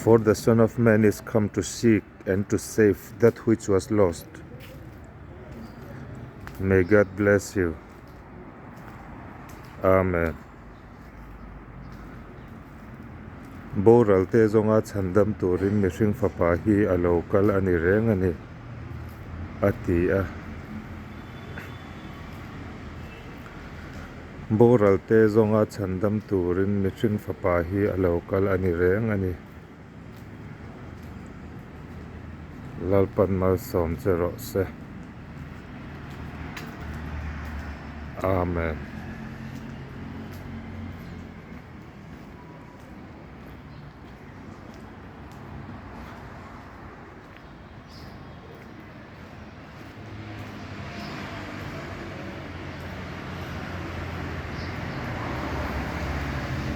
For the Son of Man is come to seek and to save that which was lost. May God bless you. Amen. Boral te zawnga chhandam turin mihring fapa hi a lo kal a ni reng a ni, a ti a. Boral te zawnga chhandam turin mihring fapa hi a lo kal a ni reng a ni. Lalpan malsawm che rawh se. Amen.